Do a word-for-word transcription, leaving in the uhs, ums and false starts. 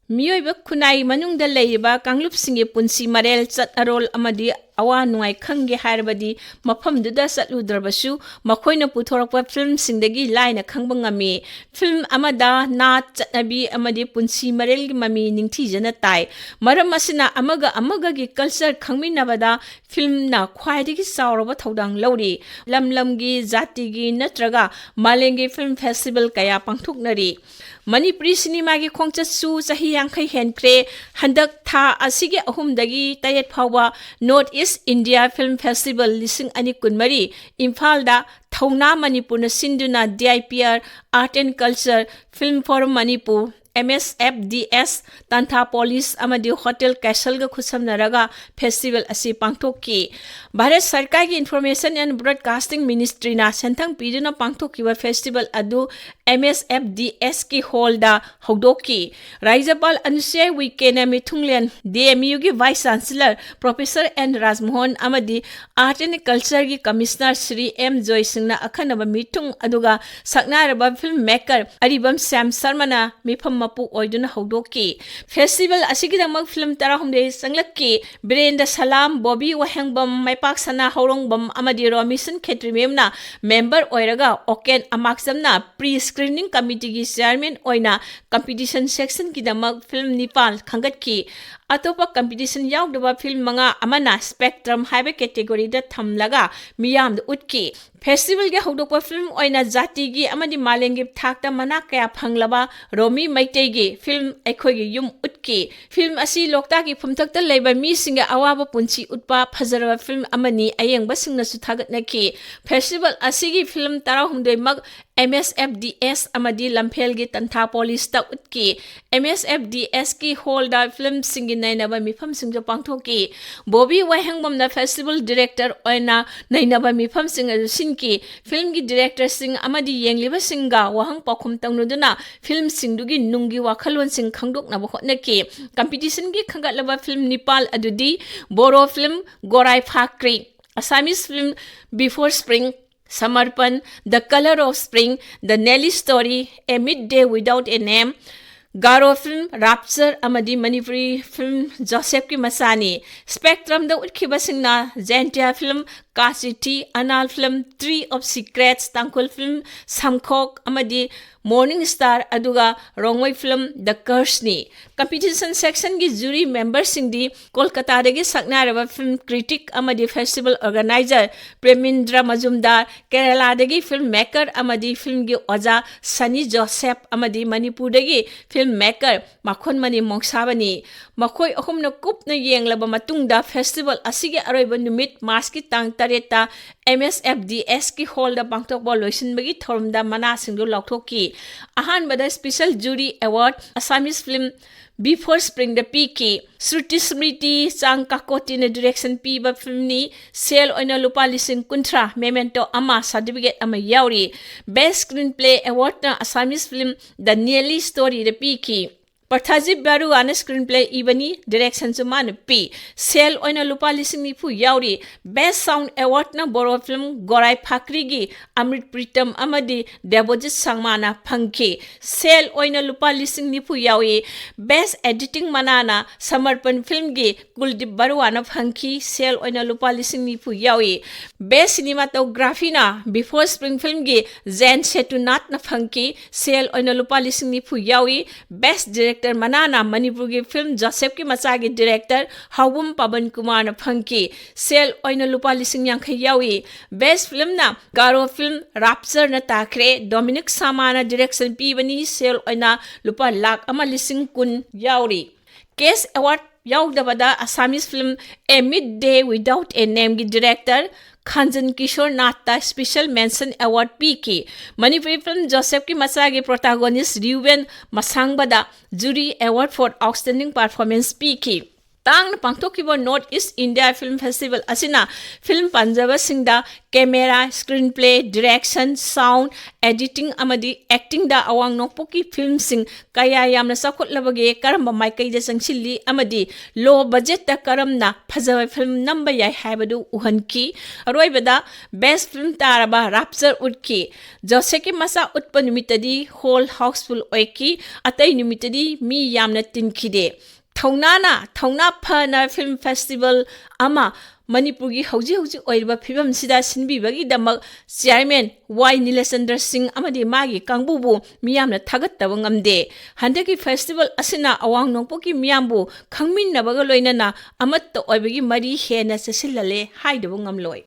ꯃꯤꯑꯣꯏꯕ ꯈꯨꯟꯅꯥꯏ ꯃꯅꯨꯡꯗ ꯂꯩꯔꯤꯕ ꯀꯥꯡꯂꯨꯞꯁꯤꯡꯒꯤ ꯄꯨꯟꯁꯤ ꯃꯔꯦꯜ, ꯆꯠ ꯑꯔꯣꯜ ꯑꯃꯗꯤ ꯑꯋꯥ ꯅꯨꯡꯉꯥꯏ ꯈꯪꯒꯦ ꯍꯥꯏꯔꯕꯗꯤ ꯃꯐꯝꯗꯨꯗ ꯆꯠꯂꯨꯗ꯭ꯔꯕꯁꯨ ꯃꯈꯣꯏꯅ ꯄꯨꯊꯣꯔꯛꯄ ꯐꯤꯂꯝꯁꯤꯡꯗꯒꯤ ꯂꯥꯏꯅ ꯈꯪꯕ ꯉꯝꯃꯤ꯫ ꯐꯤꯂꯝ ꯑꯃꯗ ꯅꯥꯠ, ꯆꯠꯅꯕꯤ ꯑꯃꯗꯤ ꯄꯨꯟꯁꯤ ꯃꯔꯦꯜꯒꯤ ꯃꯃꯤ ꯅꯤꯡꯊꯤꯖꯅ ꯇꯥꯏ꯫ ꯃꯔꯝ ꯑꯁꯤꯅ ꯑꯃꯒ ꯑꯃꯒꯒꯤ ꯀꯜꯆꯔ ꯈꯪꯃꯤꯟꯅꯕꯗ ꯐꯤꯂꯝꯅ ꯈ꯭ꯋꯥꯏꯗꯒꯤ ꯆꯥꯎꯔꯕ ꯊꯧꯗꯥꯡ ꯂꯧꯔꯤ꯫ ꯂꯝ ꯂꯝꯒꯤ, ꯖꯥꯇꯤꯒꯤ ꯅꯠꯇ꯭ꯔꯒ ꯃꯥꯂꯦꯝꯒꯤ ꯐꯤꯂꯝ ꯐꯦꯁꯇꯤꯚꯦꯜ ꯀꯌꯥ ꯄꯥꯡꯊꯣꯛꯅꯔꯤ꯫ ꯃꯅꯤꯄꯨꯔꯤ ꯁꯤꯅꯦꯃꯥꯒꯤ ꯈꯣꯡꯆꯠꯁꯨ ꯆꯍꯤ ꯌꯥꯡꯈꯩ ꯍꯦꯟꯈ꯭ꯔꯦ꯫ ꯍꯟꯗꯛ ꯊꯥ ꯑꯁꯤꯒꯤ ꯑꯍꯨꯝꯗꯒꯤ ꯇꯔꯦꯠ ꯐꯥꯎꯕ North East India Film Festival ꯂꯤꯁꯤꯡ ꯑꯅꯤ ꯀꯨꯟꯃꯔꯤ ꯏꯝꯐꯥꯜꯗ ꯊꯧꯅꯥ ꯃꯅꯤꯄꯨꯔꯅ ꯁꯤꯟꯗꯨꯅ D I P R, Art and Culture, Film Forum Manipur, M S F D S, ꯇꯥꯟꯊꯥ ꯄꯣꯂꯤꯁ ꯑꯃꯗꯤ ꯍꯣꯇꯦꯜ ꯀꯦꯁꯜꯒ ꯈꯨꯠꯁꯝꯅꯔꯒ ꯐꯦꯁꯇꯤꯚꯦꯜ ꯑꯁꯤ ꯄꯥꯡꯊꯣꯛꯈꯤ꯫ ꯚꯥꯔꯠ ꯁꯔꯀꯥꯔꯒꯤ Information and Broadcasting Ministryꯅ ꯁꯦꯟꯊꯪ ꯄꯤꯗꯨꯅ ꯄꯥꯡꯊꯣꯛꯈꯤꯕ ꯐꯦꯁꯇꯤꯚꯦꯜ ꯑꯗꯨ M S F D Sꯀꯤ ꯍꯣꯜꯗ ꯍꯧꯗꯣꯛꯈꯤ꯫ ꯔꯥꯖ꯭ꯌꯄꯥꯜ ꯑꯅꯨꯁꯨꯏꯌꯥ ꯎꯏꯀꯦꯅ ꯃꯤꯊꯨꯡꯂꯦꯟ, D M Uꯒꯤ Vice Chancellor Professor N ꯔꯥꯖꯃꯣꯍꯟ ꯑꯃꯗꯤ Art and Cultureꯒꯤ Commissioner ꯁ꯭ꯔꯤ ꯑꯦꯝ ꯖꯣꯏꯁꯤꯡꯅ ꯑꯈꯟꯅꯕ ꯃꯤꯊꯨꯡ ꯑꯗꯨꯒ ꯁꯛꯅꯥꯏꯔꯕ ꯐꯤꯜꯝ ꯃꯦꯀꯔ ꯑꯔꯤꯕꯝ ꯁ꯭ꯌꯥꯝ ꯁꯔꯃꯅ ꯃꯤꯐꯝ ꯃꯄꯨ ꯑꯣꯏꯗꯨꯅ ꯍꯧꯗꯣꯛꯈꯤ꯫ ꯐꯦꯁꯇꯤꯚꯦꯜ ꯑꯁꯤꯒꯤꯗꯃꯛ ꯐꯤꯜꯝ ꯇꯔꯥꯍꯨꯝꯗꯣꯏ ꯆꯪꯂꯛꯈꯤ꯫ ꯕꯤꯔꯦꯟꯗ ꯁꯂꯥꯝ, ꯕꯣꯕꯤ ꯋꯥꯍꯦꯡꯕꯝ, ꯃꯩꯄꯥꯛ ꯁꯅꯥ ꯍꯧꯔꯣꯡꯕꯝ ꯑꯃꯗꯤ ꯔꯣꯃꯤꯁꯟ ꯈꯦꯇ꯭ꯔꯤꯃꯌꯨꯝꯅ ꯃꯦꯝꯕꯔ ꯑꯣꯏꯔꯒ ꯑꯣꯀꯦꯟ ꯑꯃꯥꯛꯆꯝꯅ ꯄ꯭ꯔꯤ ꯁ꯭ꯀ꯭ꯔꯤꯅꯤꯡ ꯀꯃꯤꯇꯤꯒꯤ ꯆꯤꯌꯔꯃꯦꯟ ꯑꯣꯏꯅ ꯀꯝꯄꯤꯇꯤꯁꯟ ꯁꯦꯛꯁꯟꯒꯤꯗꯃꯛ ꯐꯤꯜꯝ ꯅꯤꯄꯥꯜ ꯈꯟꯒꯠꯈꯤ꯫ ꯑꯇꯣꯞꯄ ꯀꯝꯄꯤꯇꯤꯁꯟ ꯌꯥꯎꯗꯕ ꯐꯤꯜꯝ ꯃꯉꯥ ꯑꯃꯅ ꯁ꯭ꯄꯦꯛꯇ꯭ꯔꯝ ꯍꯥꯏꯕ ꯀꯦꯇꯦꯒꯣꯔꯤꯗ ꯊꯝꯂꯒ ꯃꯤꯌꯥꯝꯗ ꯎꯠꯈꯤ꯫ ꯐꯦꯁꯇꯤꯚꯦꯜꯒꯤ ꯍꯧꯗꯣꯛꯄ ꯐꯤꯜꯝ ꯑꯣꯏꯅ ꯖꯥꯇꯤꯒꯤ ꯑꯃꯗꯤ ꯃꯥꯂꯦꯝꯒꯤ ꯊꯥꯛꯇ ꯃꯅꯥ ꯀꯌꯥ ꯐꯪꯂꯕ ꯔꯣꯃꯤ ꯃꯩꯇꯩꯒꯤ ꯐꯤꯜꯝ ꯑꯩꯈꯣꯏꯒꯤ ꯌꯨꯝ ꯎꯠꯈꯤ꯫ ꯐꯤꯜꯝ ꯑꯁꯤ ꯂꯣꯛꯇꯥꯛꯀꯤ ꯐꯝꯊꯛꯇ ꯂꯩꯕ ꯃꯤꯁꯤꯡꯒꯤ ꯑꯋꯥꯕ ꯄꯨꯟꯁꯤ ꯎꯠꯄ ꯐꯖꯔꯕ ꯐꯤꯜꯝ ꯑꯃꯅꯤ, ꯑꯌꯦꯡꯕꯁꯤꯡꯅꯁꯨ ꯊꯥꯒꯠꯅꯈꯤ꯫ ꯐꯦꯁꯇꯤꯚꯦꯜ ꯑꯁꯤꯒꯤ film ꯇꯔꯥꯍꯨꯝꯗꯣꯏꯃꯛ M S F D S ꯑꯃꯗꯤ ꯂꯝꯐꯦꯜꯒꯤ ꯇꯟꯊꯥ ꯄꯣꯂꯤꯁꯇ ꯎꯠꯈꯤ꯫ M S F D Sꯀꯤ ꯍꯣꯜꯗ ꯐꯤꯜꯝꯁꯤꯡꯒꯤ ꯅꯩꯅꯕ ꯃꯤꯐꯝꯁꯤꯡꯁꯨ ꯄꯥꯡꯊꯣꯛꯈꯤ꯫ ꯕꯣꯕꯤ ꯋꯥꯍꯦꯡꯕꯝꯅ ꯐꯦꯁꯇꯤꯚꯦꯜ ꯗꯤꯔꯦꯛꯇꯔ ꯑꯣꯏꯅ ꯅꯩꯅꯕ ꯃꯤꯐꯝꯁꯤꯡ ꯑꯗꯨ ꯁꯤꯟꯈꯤ꯫ ꯐꯤꯜꯝꯒꯤ ꯗꯤꯔꯦꯛꯇꯔꯁꯤꯡ ꯑꯃꯗꯤ ꯌꯦꯡꯂꯤꯕꯁꯤꯡꯒ ꯋꯥꯍꯪ ꯄꯥꯎꯈꯨꯝ ꯇꯧꯅꯗꯨꯅ ꯐꯤꯜꯝꯁꯤꯡꯗꯨꯒꯤ ꯅꯨꯡꯒꯤ ꯋꯥꯈꯜꯂꯣꯟꯁꯤꯡ ꯈꯪꯗꯣꯛꯅꯕ ꯍꯣꯠꯅꯈꯤ꯫ ꯀꯝꯄꯤꯇꯤꯁꯟꯒꯤ ꯈꯟꯒꯠꯂꯕ ꯐꯤꯜꯝ ꯅꯤꯄꯥꯜ ꯑꯗꯨꯗꯤ ꯕꯣꯔꯣ film ꯒꯣꯔꯥꯏ ꯐꯥꯀ꯭ꯔꯤ, Assamese film Before Spring, Samarpan, The Color of Spring, The Nelly Story, A Midday Without a Name, Garo film rapture ꯑꯃꯗꯤ ꯃꯅꯤꯄꯨꯔꯤ ꯐꯤꯜꯝ ꯖꯣꯁꯦꯐꯀꯤ ꯃꯆꯥꯅꯤ꯫ ꯁ꯭ꯄꯦꯛꯇ꯭ꯔꯝꯗ ꯎꯠꯈꯤꯕꯁꯤꯡꯅ Jaintia film Kasithi, Anal film tree of secrets, Tangkhul film Samkhok ꯑꯃꯗꯤ ꯃꯣꯔꯅꯤꯡ ꯁ꯭ꯇꯥꯔ, ꯑꯗꯨꯒ ꯔꯣꯡꯃꯩ ꯐꯤꯜꯝ ꯗ ꯀꯔꯁꯅꯤ꯫ ꯀꯝꯄꯤꯇꯤꯁꯟ ꯁꯦꯛꯁꯟꯒꯤ ꯖꯨꯔꯤ ꯃꯦꯝꯕꯔꯁꯤꯡꯗꯤ ꯀꯣꯜꯀꯇꯥꯗꯒꯤ ꯁꯛꯅꯥꯏꯔꯕ ꯐꯤꯜꯝ ꯀ꯭ꯔꯤꯇꯤꯛ ꯑꯃꯗꯤ ꯐꯦꯁꯇꯤꯚꯦꯜ ꯑꯣꯔꯒꯅꯥꯏꯖꯔ ꯄ꯭ꯔꯦꯃꯤꯟꯗ꯭ꯔ ꯃꯖꯨꯝꯗꯥꯔ, ꯀꯦꯔꯂꯥꯗꯒꯤ ꯐꯤꯜꯝ ꯃꯦꯀꯔ ꯑꯃꯗꯤ ꯐꯤꯜꯝꯒꯤ ꯑꯣꯖꯥ ꯁꯅꯤ ꯖꯣꯁꯦꯐ ꯑꯃꯗꯤ ꯃꯅꯤꯄꯨꯔꯗꯒꯤ ꯐꯤꯜꯝ ꯃꯦꯀꯔ ꯃꯈꯣꯟꯃꯅꯤ ꯃꯣꯡꯁꯥꯕꯅꯤ꯫ ꯃꯈꯣꯏ ꯑꯍꯨꯝꯅ ꯀꯨꯞꯅ ꯌꯦꯡꯂꯕ ꯃꯇꯨꯡꯗ ꯐꯦꯁꯇꯤꯚꯦꯜ ꯑꯁꯤꯒꯤ ꯑꯔꯣꯏꯕ ꯅꯨꯃꯤꯠ ꯃꯥꯔꯆꯀꯤ ꯇꯥꯡ ꯇꯔꯦꯠꯇ ꯑꯦꯝ ꯑꯦꯁ ꯑꯦꯐ ꯗꯤ ꯑꯦꯁꯀꯤ ꯍꯣꯜꯗ ꯄꯥꯡꯊꯣꯛꯄ ꯂꯣꯏꯁꯤꯟꯕꯒꯤ ꯊꯧꯔꯝꯗ ꯃꯅꯥꯁꯤꯡꯗꯨ ꯂꯧꯊꯣꯛꯈꯤ꯫ ꯑꯍꯥꯟꯕꯗ ꯁ꯭ꯄꯤꯁꯦꯜ ꯖꯨꯔꯤ ꯑꯦꯋꯥꯔꯗ ꯑꯁꯥꯃꯤꯁ ꯐꯤꯜꯝ ꯕꯤꯐꯣꯔ ꯁ꯭ꯄ꯭ꯔꯤꯡꯗ ꯄꯤꯈꯤ꯫ ꯁ꯭ꯔꯨꯇꯤ ꯁ꯭ꯃ꯭ꯔꯤꯇꯤ ꯆꯥꯡꯀꯥꯀꯣꯇꯤꯅ ꯗꯤꯔꯦꯛꯁꯟ ꯄꯤꯕ ꯐꯤꯜꯝꯅꯤ꯫ ꯁꯦꯜ ꯑꯣꯏꯅ ꯂꯨꯄꯥ ꯂꯤꯁꯤꯡ ꯀꯨꯟꯊ꯭ꯔꯥ, ꯃꯦꯃꯦꯟꯇꯣ ꯑꯃ, ꯁꯥꯔꯇꯤꯐꯤꯀꯦꯠ ꯑꯃ ꯌꯥꯎꯔꯤ꯫ ꯕꯦꯁ ꯁ꯭ꯀ꯭ꯔꯤꯟ ꯄ꯭ꯂꯦ ꯑꯦꯋꯥꯔꯗꯅ ꯑꯁꯥꯃꯤꯁ ꯐꯤꯜꯝ ꯗ ꯅꯤꯌꯔꯂꯤ ꯁ꯭ꯇꯣꯔꯤꯗ ꯄꯤꯈꯤ꯫ ꯄ꯭ꯔꯊꯥꯖꯤꯠ ꯕꯔꯨꯋꯥꯅ ꯁ꯭ꯀ꯭ꯔꯤꯟ ꯄ꯭ꯂꯦ ꯏꯕꯅꯤ, ꯗꯤꯔꯦꯛꯁꯟꯁꯨ ꯃꯥꯅ ꯄꯤ꯫ ꯁꯦꯜ ꯑꯣꯏꯅ ꯂꯨꯄꯥ ꯂꯤꯁꯤꯡ ꯅꯤꯐꯨ ꯌꯥꯎꯔꯤ꯫ ꯕꯦꯁ ꯁꯥꯎꯟ ꯑꯦꯋꯥꯔꯗꯅ ꯕꯣꯔꯣ ꯐꯤꯜꯝ ꯒꯣꯔꯥꯏ ꯐꯥꯀ꯭ꯔꯤꯒꯤ ꯑꯃ꯭ꯔꯤꯠ ꯄ꯭ꯔꯤꯇꯝ ꯑꯃꯗꯤ ꯗꯦꯕꯣꯖꯤꯠ ꯁꯪꯃꯥꯅ ꯐꯪꯈꯤ꯫ ꯁꯦꯜ ꯑꯣꯏꯅ ꯂꯨꯄꯥ ꯂꯤꯁꯤꯡ ꯅꯤꯐꯨ ꯌꯥꯎꯏ꯫ ꯕꯦꯁ ꯑꯦꯗꯤꯇꯤꯡ ꯃꯅꯥꯅ ꯁꯃꯔꯄꯟ ꯐꯤꯜꯝꯒꯤ ꯀꯨꯜꯗꯤꯞ ꯕꯔꯨꯋꯥꯅ ꯐꯪꯈꯤ꯫ ꯁꯦꯜ ꯑꯣꯏꯅ ꯂꯨꯄꯥ ꯂꯤꯁꯤꯡ ꯅꯤꯐꯨ ꯌꯥꯎꯏ꯫ ꯕꯦꯁ ꯁꯤꯅꯤꯃꯥꯇꯣꯒ꯭ꯔꯥꯐꯤꯅ ꯕꯤꯐꯣꯔ ꯁ꯭ꯄ꯭ꯔꯤꯡ ꯐꯤꯜꯝꯒꯤ ꯖꯦꯟ ꯁꯦꯇꯨꯅꯥꯊꯅ ꯐꯪꯈꯤ꯫ ꯁꯦꯜ ꯑꯣꯏꯅ ꯂꯨꯄꯥ ꯂꯤꯁꯤꯡ ꯅꯤꯐꯨ ꯌꯥꯎꯏ꯫ ꯕꯦꯁ ꯗꯤꯔꯦꯛꯇꯔ ꯃꯅꯥꯅ ꯃꯅꯤꯄꯨꯔꯒꯤ ꯐꯤꯜꯝ ꯖꯣꯁꯦꯐꯀꯤ ꯃꯆꯥꯒꯤ ꯗꯤꯔꯦꯛꯇꯔ ꯍꯥꯎꯕꯝ ꯄꯕꯟ ꯀꯨꯃꯥꯔꯅ ꯐꯪꯈꯤ꯫ ꯁꯦꯜ ꯑꯣꯏꯅ ꯂꯨꯄꯥ ꯂꯤꯁꯤꯡ ꯌꯥꯡꯈꯩ ꯌꯥꯎꯏ꯫ ꯕꯦꯁ ꯐꯤꯜꯝꯅ ꯒꯥꯔꯣ ꯐꯤꯜꯝ ꯔꯥꯞꯆꯔꯅ ꯇꯥꯈ꯭ꯔꯦ꯫ ꯗꯣꯃꯤꯅꯤꯛ ꯁꯥꯃꯥꯅ ꯗꯤꯔꯦꯛꯁꯟ ꯄꯤꯕꯅꯤ꯫ ꯁꯦꯜ ꯑꯣꯏꯅ ꯂꯨꯄꯥ ꯂꯥꯈ ꯑꯃ ꯂꯤꯁꯤꯡ ꯀꯨꯟ ꯌꯥꯎꯔꯤ꯫ ꯀꯦꯁ ꯑꯦꯋꯥꯔꯗ ꯌꯥꯎꯗꯕꯗ Assamese film A Midday Without a Nameꯒꯤ ꯗꯤꯔꯦꯛꯇꯔ ꯈꯥꯟꯖꯟ ꯀꯤꯁꯣꯔ ꯅꯥꯊꯇ ꯁ꯭ꯄꯤꯁꯦꯜ ꯃꯦꯟꯁꯟ ꯑꯦꯋꯥꯔꯗ ꯄꯤꯈꯤ꯫ ꯃꯅꯤꯄꯨꯔꯤ ꯐꯤꯜꯝ ꯖꯣꯁꯦꯐꯀꯤ ꯃꯆꯥꯒꯤ ꯄ꯭ꯔꯣꯇꯥꯒꯣꯅꯤꯁ ꯔꯤꯎꯕꯦꯟ ꯃꯁꯥꯡꯕꯗ jury award for outstanding performance ꯄꯤꯈꯤ꯫ ꯇꯥꯡꯅ ꯄꯥꯡꯊꯣꯛꯈꯤꯕ North East India Film Festival ꯑꯁꯤꯅ ꯐꯤꯜꯝ ꯄꯥꯝꯖꯕꯁꯤꯡꯗ camera, screenplay, direction, sound, editing ꯑꯃꯗꯤ actingꯗ ꯑꯋꯥꯡ ꯅꯣꯡꯄꯣꯛꯀꯤ ꯐꯤꯜꯝꯁꯤꯡ ꯀꯌꯥ ꯌꯥꯝꯅ ꯆꯥꯎꯈꯠꯂꯕꯒꯦ, ꯀꯔꯝꯕ ꯃꯥꯏꯀꯩꯗ ꯆꯪꯁꯤꯜꯂꯤ ꯑꯃꯗꯤ low budgetꯇ ꯀꯔꯝꯅ ꯐꯖꯕ ꯐꯤꯜꯝ ꯅꯝꯕ ꯌꯥꯏ ꯍꯥꯏꯕꯗꯨ ꯎꯍꯟꯈꯤ꯫ ꯑꯔꯣꯏꯕꯗ best film ꯇꯥꯔꯕ Rapture ꯎꯠꯈꯤ꯫ ꯖꯣꯁꯦꯐꯀꯤ ꯃꯆꯥ ꯎꯠꯄ ꯅꯨꯃꯤꯠꯇꯗꯤ hall houseful ꯑꯣꯏꯈꯤ, ꯑꯇꯩ ꯅꯨꯃꯤꯠꯇꯗꯤ ꯃꯤ ꯌꯥꯝꯅ ꯇꯤꯟꯈꯤꯗꯦ꯫ ꯊꯧꯅꯥꯅ, ꯊꯧꯅꯥ ꯐꯅ ꯐꯤꯜꯝ ꯐꯦꯁꯇꯤꯚꯦꯜ ꯑꯃ ꯃꯅꯤꯄꯨꯔꯒꯤ ꯍꯧꯖꯤꯛ ꯍꯧꯖꯤꯛ ꯑꯣꯏꯔꯤꯕ ꯐꯤꯕꯝꯁꯤꯗ ꯁꯤꯟꯕꯤꯕꯒꯤꯗꯃꯛ ꯆꯤꯌꯥꯔꯃꯦꯟ ꯋꯥꯏ ꯅꯤꯂꯆꯟꯗ꯭ꯔ ꯁꯤꯡ ꯑꯃꯗꯤ ꯃꯥꯒꯤ ꯀꯥꯡꯕꯨꯕꯨ ꯃꯤꯌꯥꯝꯅ ꯊꯥꯒꯠꯇꯕ ꯉꯝꯗꯦ꯫ ꯍꯟꯗꯛꯀꯤ ꯐꯦꯁꯇꯤꯚꯦꯜ ꯑꯁꯤꯅ ꯑꯋꯥꯡ ꯅꯣꯡꯄꯣꯛꯀꯤ ꯃꯤꯌꯥꯝꯕꯨ ꯈꯪꯃꯤꯟꯅꯕꯒ ꯂꯣꯏꯅꯅ ꯑꯃꯠꯇ ꯑꯣꯏꯕꯒꯤ ꯃꯔꯤ ꯍꯦꯟꯅ ꯆꯦꯠꯁꯤꯜꯍꯜꯂꯦ ꯍꯥꯏꯗꯕ ꯉꯝꯂꯣꯏ꯫